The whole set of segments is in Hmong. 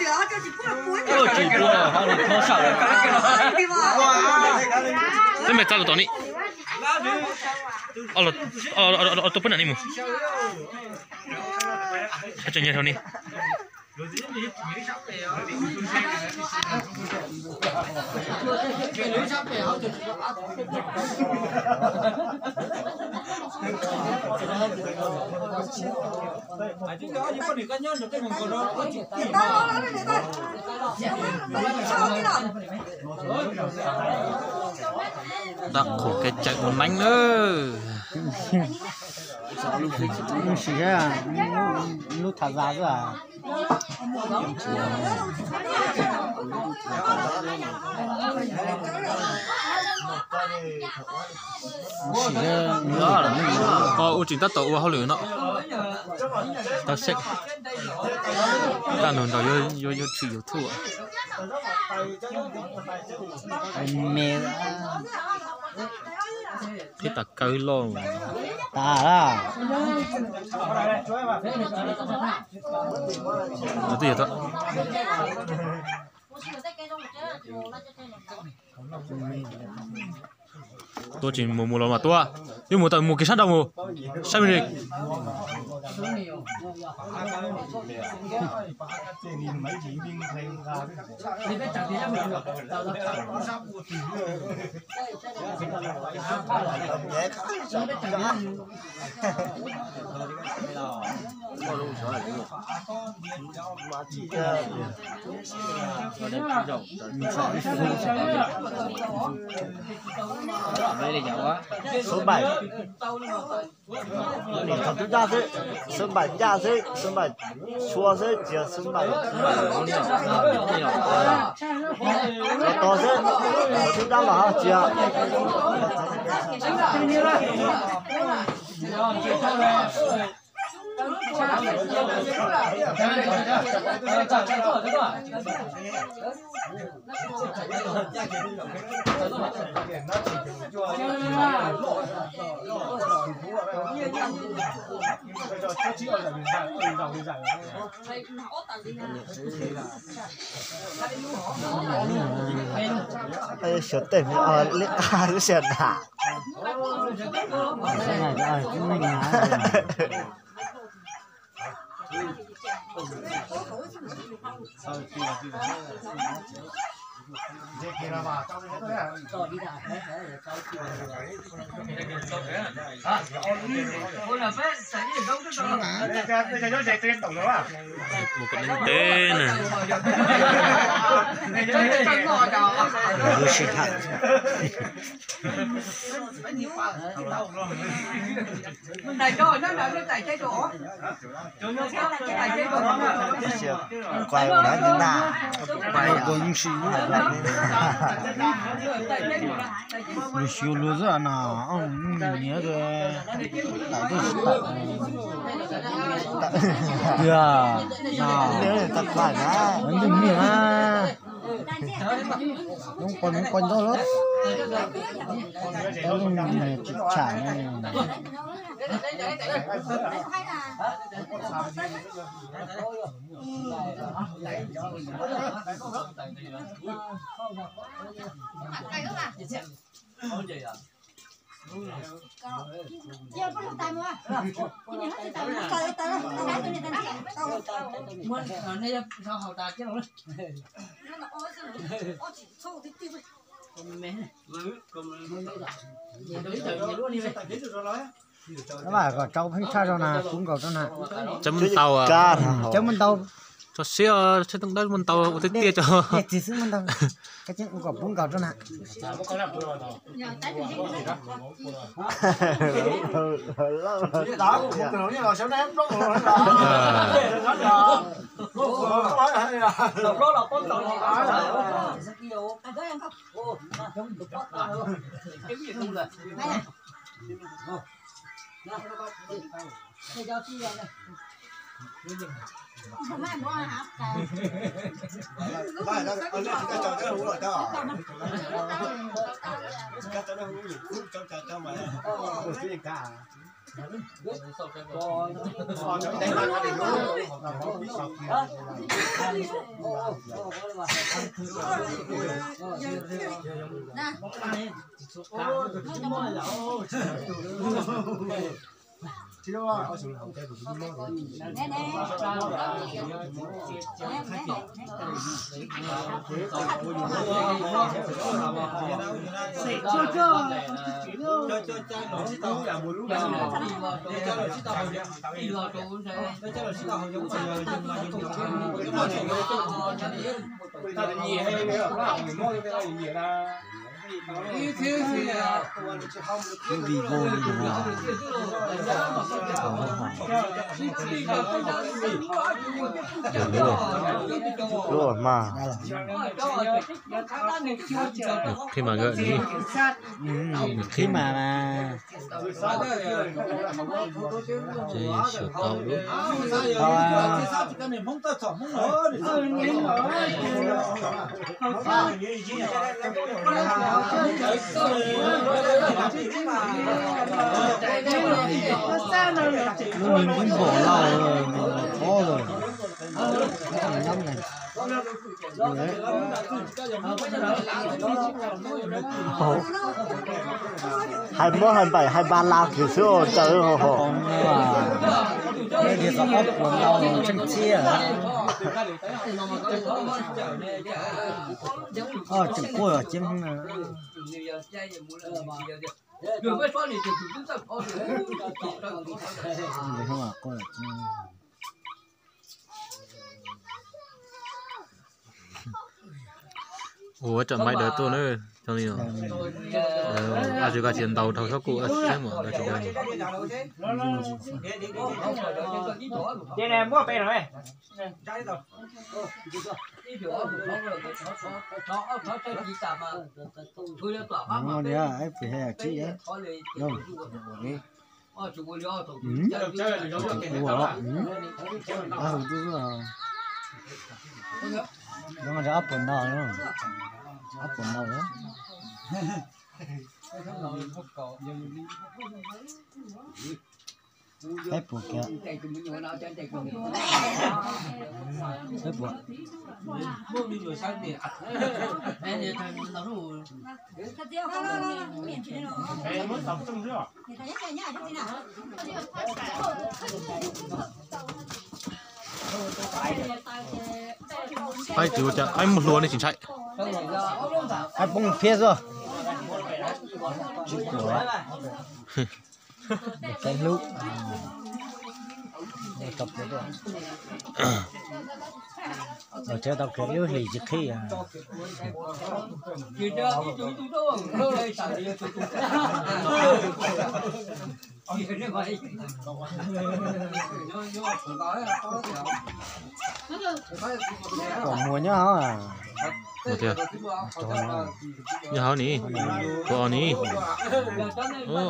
Tsis pub ho nws thob sawm. Peb me txav lus tom ni. Tuaj peb nam ni mus. Tseem nyias dhau ni. Dab qhuas kev cawm ua neeb na. Lub sim, lub tham zas xwb. Ua tseem tab tom ua hauj lwm no. Tau seb, kaj nug nraud yuav, yuav tshwm YouTube. Me qhib tas kawg loj. Tas lawm. Twb yog tuaj tsis mus, mus los mas tuaj, twb mus tau, mus kiag sab nraud mus, saib me li. Xub npaim, thaum twb ncaj xwb, xub npaim ncaj xwb, xub npaim tshua xwb, tsis yog xub npaim tos xwb, thaum twb ncaj los ho tsis yog. Suav tej me liab qab lub sij hawm na. Mus kom ntev ntev na. Lub sij hawm. Quay ua ntawd na. Lus xyuas lus xwb na, niam tawm twb tsis tawm. Tiag na, tawm na, ntwg niam na. Lub pos, lub pos ntau lawm. Lub niam tsis tsham na. Mas kom tsau pheej tshaj zog na, pub nkaus rau na. Cov muaj ntau, cov muaj ntau. Tso siab, tshaj tooj dawb muaj ntau ua tiag tiag tso. Txiv xwb muaj ntau, kom pub nkaus rau na. Lub mas, qhib mas gawm ni, qhib mas mas. Ces xyuas tau lub. Lub me npam lauj, pob lawm, nyob ne. Hais muab hais npaim hais npa las kiag xwb os, caw ho ho. Tseem quaj ceeb na. Ua tsam maim dawv tuaj na, cov ni. Ab, tsis koj tsis ntaus dhau xyov kuv ab tsis saib mas dawv tsis dawv. Ob puas no, ob puas no. Peb puas kiag. Peb puas. Qaib tsis ua cas, qaib muaj hlua nej tsis ntshai. Qaib poob phiab xwb. Tsis puas. Qaib hlub. Tau khiav lub hlis tsis qhib. Kom muag nyob hauv. Nyob hauv ni, kuv os ni.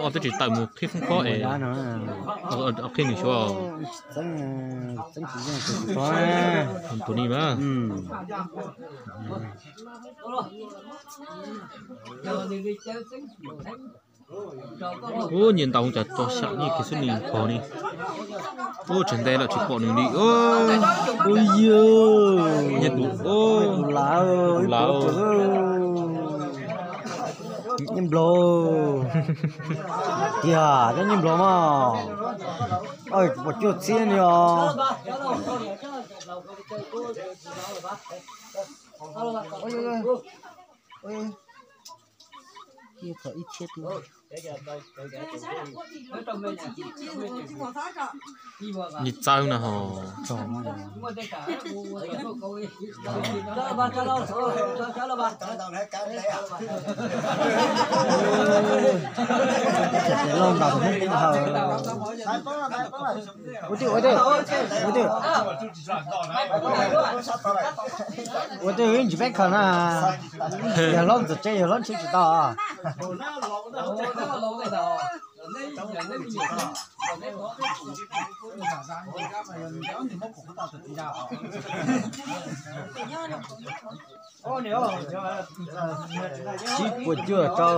Ob twb tsis tawm mus qhib foob pob es. Qhib nws xyuas. Tus ni mas. Ub, nyias ntaus cas tso xyam nyias kiag xwb ni pog ni. Ub, tseem ntev lawm tsis pom nws li. Ub, yog nyias tus, tus lav, nyias nplog. Tiag, nyias nplog mas. Pom cuaj txhiab ni os. Nws txawb no ho. Loj ntaus tus Hmoob Teb Hawm. Ua twj, ua twj, ua twj. Ua twj ib ntsis peb khaws na. Yog hlob ntxawm tsev yog hlob ntshe tsis tau. Tsib puas cuaj rau.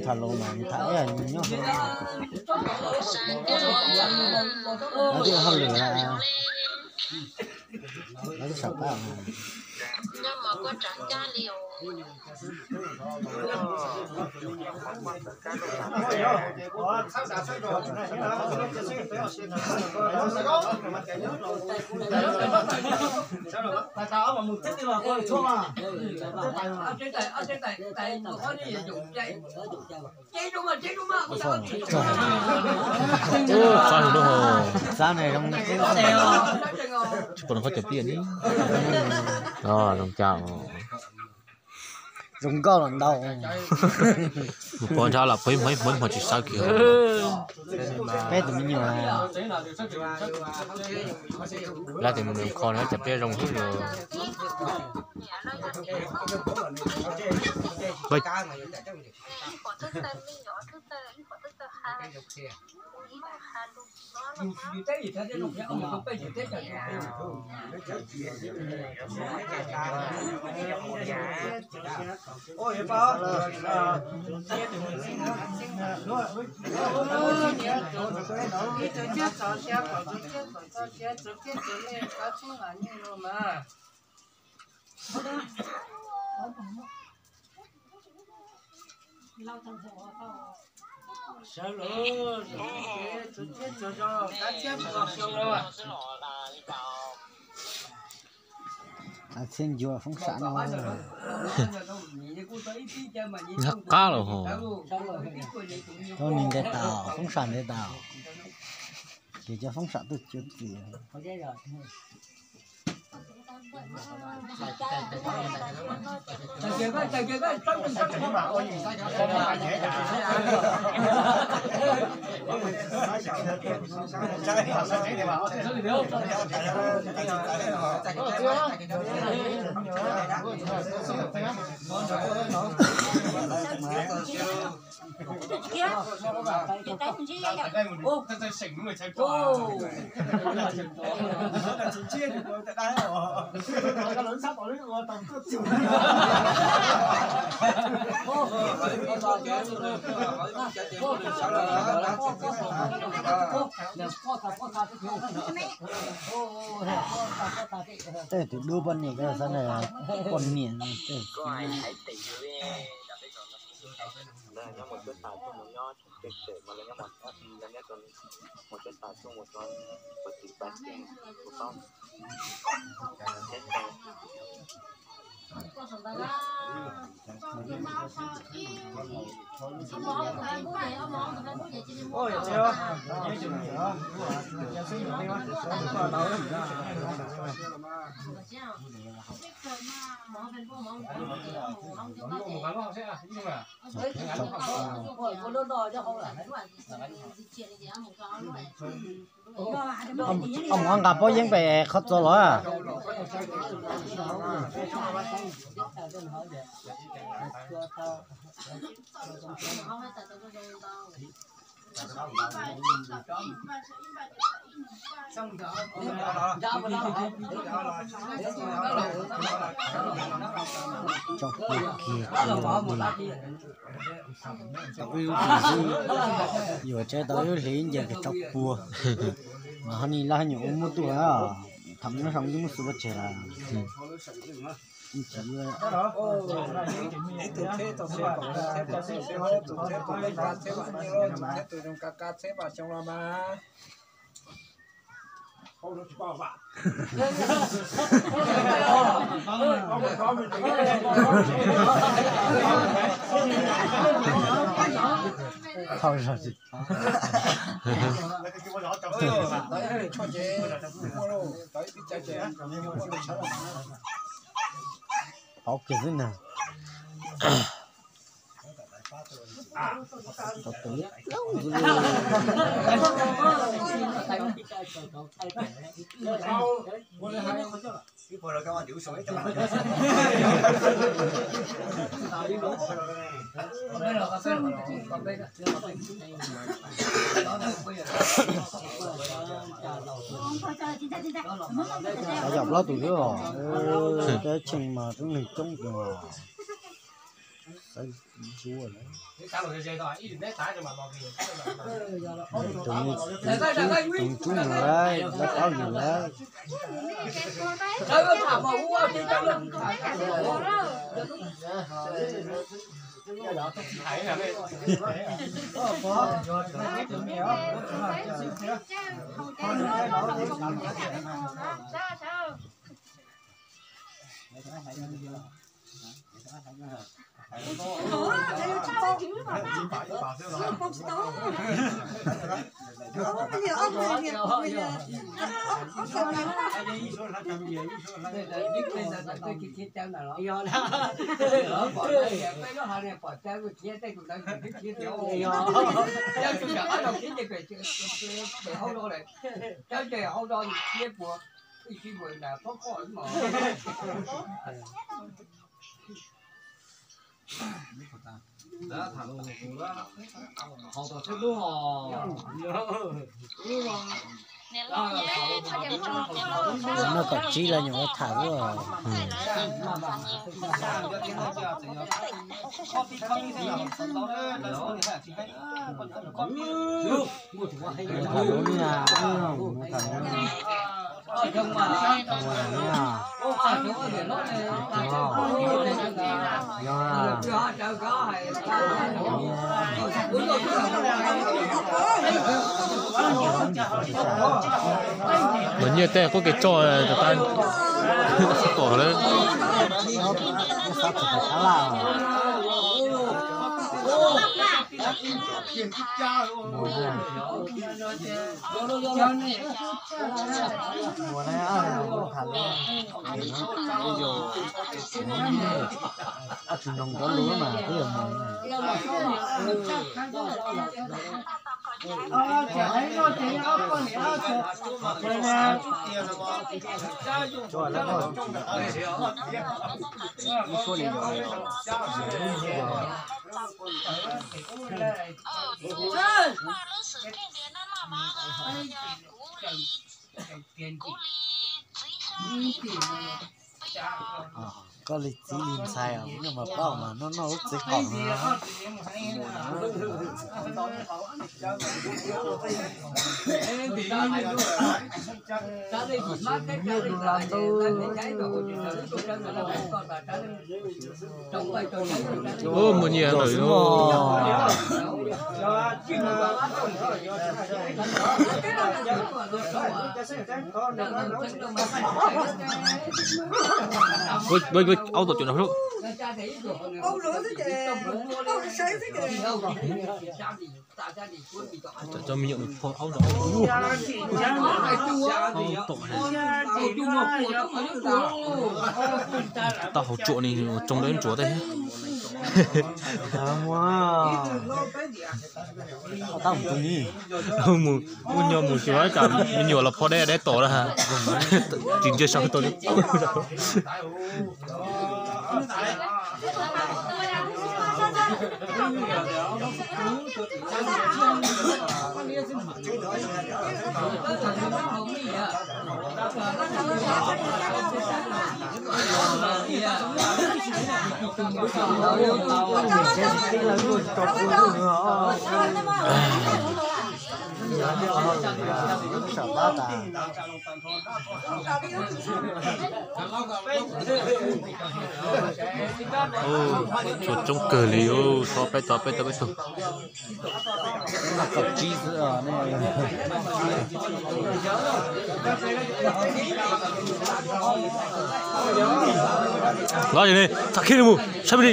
Tham los mas tham ib yam nyob hauj lwm. Lawv twb sam pab. Txhob hwm lub hos. Txab ne zoo. Tsis pom qhov cov pia ni. Zoo cas. Zoo nkauj los ntau. Mus pov nrab los peb hmov ib hmos tsis sawb kiag. Peb tus me nyuam. Lab tias mus nws kho no cas peb zoo heev li. Txhiaj ncuav foob sam no. Nyob qab los ho. Tau nws ntes tas foob sam ntes tas. Ces cov foob sam tuaj cuav txiv. Tej tus dub poj niam ko xav poj niam no tej. Nyob mus cuab tas tuaj mus nyob pem pem mas lawv nyob mos lawv nyob mus cuab tas tuaj mus tso, tus txiv pab tias tus toj. Ob mus nqa pob yeeb pem qhov txos los. Tau ib lub hlis xwb, yuav tsev tau ib lub hlis nce kiag tso puag. Mas ho ni laj nyuam ua muaj tuaj, tham nyob zoo twb muab xu pob tseg lawm. Ib tug txhiab tau txhiab kaum, txhiab tau txhiab, txhiab tau txhiab, txhiab tau zoo kav kav, txhiab pam xyoo los mas. Thauj zog tsis pauv kiag xwb na. Cov yam plaub tus xwb os, cov tshee mas tub neeg coob kawg. Xav ntsuab lawm. Tus tsub nws lawm, lawv paub yus lawm. Noj kaum tsib los nyuam qhuav tham ua. Tham lub na, tham lub na. Mas nyiaj tej qub kev tso tas tas, tsis pom lawm. Koj li txiv li ntxhais os, nyob mas paub mas noj noj lub txiv qaum no. Mus nyiam ntawm xwb mog. Aub tom cuam no. Cov me nyuam nws pho aub nrog. Tau hauv tsuam ni tsoo dawb ntsuav tej. Mus, mus nyo mus xyuas cas me nyuam los pho deb deb tom na. Tsis ntsia saum tau li. Tshuav coob kawg li, tso peb tau, peb tau, peb tau. Los li, tham khib li mus, saib li.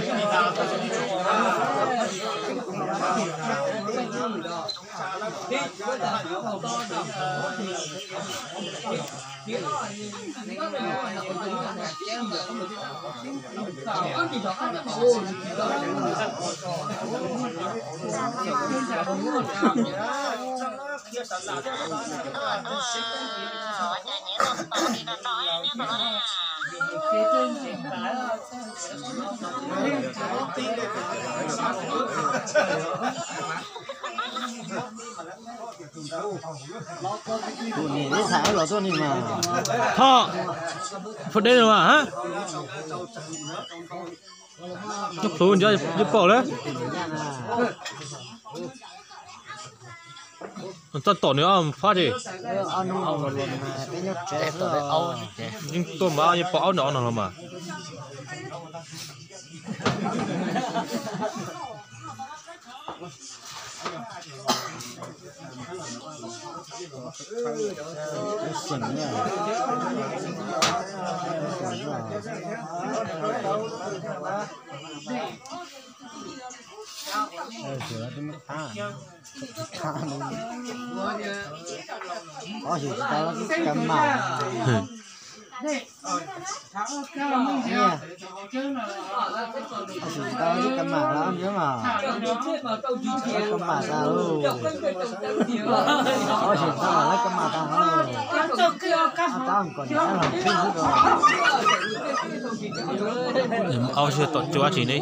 Tus niam ib xav los tuaj ni mas. Thoj, phua deb no mas, ha? Nyob plhuav nco yeej paum lawm. Txoj tom nws ob fab ces. Yeej tuaj mas yeej pom aub nws ob no los mas. Ob xyum tsis tau los kav mam. Ob xyum tsis tau los kav mam los nws mas. Kav mam tas lauj. Ob xyum tsis tau los kav mam tas lauj. Ob xyum tom cuab tsis ne.